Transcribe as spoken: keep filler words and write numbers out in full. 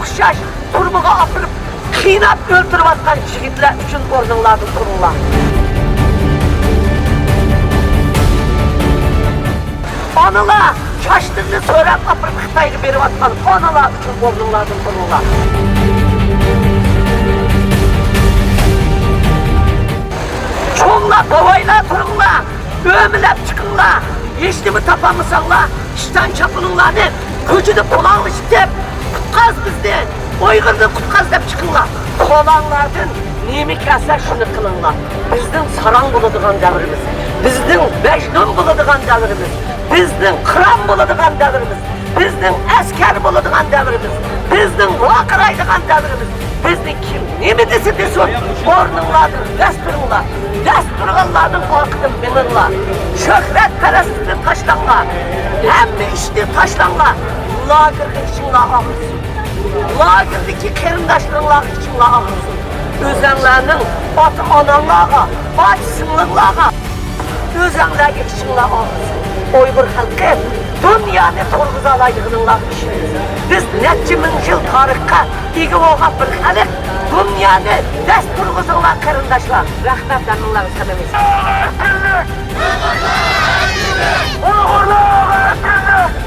ئوخشاش تۈرمىگە ئاپىرىپ، قىيناپ ئۆلتۈرۈۋاتقان يىگىتلەر ئۈچۈن ئورنۇڭلاردىن تۇرۇڭلار. ئانىلار چاچلىرىنى سۆرەپ ئاپىرىپ خىتايغا بېرىۋاتقان ئانىلار ئۈچۈن ئورنۇڭلاردىن تۇرۇڭلار. چوڭلار، بوۋايلار تۇرۇڭلار، ئۆمىلەپ چىقىڭلار. ھېچنېمە تاپالمىساڭلار، ئىشتان چاپىنىڭلارنى كوچىدا پۇلاڭلىشىپ، «قۇتقاز بىزنى، ئۇيغۇرنى قۇتقاز» دەپ چىقىڭلار. قولۇڭلاردىن نېمە كەلسە شۇنى قىلىڭلار. بىزنىڭ ساراڭ بولىدىغان دەۋرىمىز، بىزنىڭ مەجنۇن بولىدىغان دەۋرىمىز، بىزنىڭ قىران بولىدىغان دەۋرىمىز، بىزنىڭ ئەسكەر بولىدىغان دەۋرىمىز، بىزنىڭ ۋارقىرايدىغان دەۋرىمىز. بىزنى كىم نېمە دېسە دېسۇن، ئورنۇڭلاردىن دەس تۇرۇڭلار. دەس تۇرغانلارنىڭ ئارقىدىن مېڭىڭلار. شۆھرەتپەرەسلىكنى تاشلاڭلار. ھەممە ئىشنى تاشلاڭلار. لاگېرغا ئىچىڭلار ئاغرىسۇن. لاگېردىكى قېرىنداشلىرىڭلارغا ئىچىڭلار ئاغرىسۇن. ئۆزەڭلارنىڭ ئاتا-ئاناڭلارغا، ئاچا-سىڭلىڭلارغا، ئۆزەڭلارغا ئىچىڭلار ئاغرىسۇن. ئۇيغۇر خەلقى، دۇنيانى تۇرغۇزالايدىغىنىڭلارغا ئىشىنىمىز. بىز نەچچە مىڭ يىل تارىخقا ئىگە بولغان بىر خەلق. دۇنيانى دەس تۇرغۇزۇڭلار، قېرىنداشلار. رەھمەت ھەممىڭلارغا، سەمىمىي. ئۇيغۇرلار ئەركىنلىك!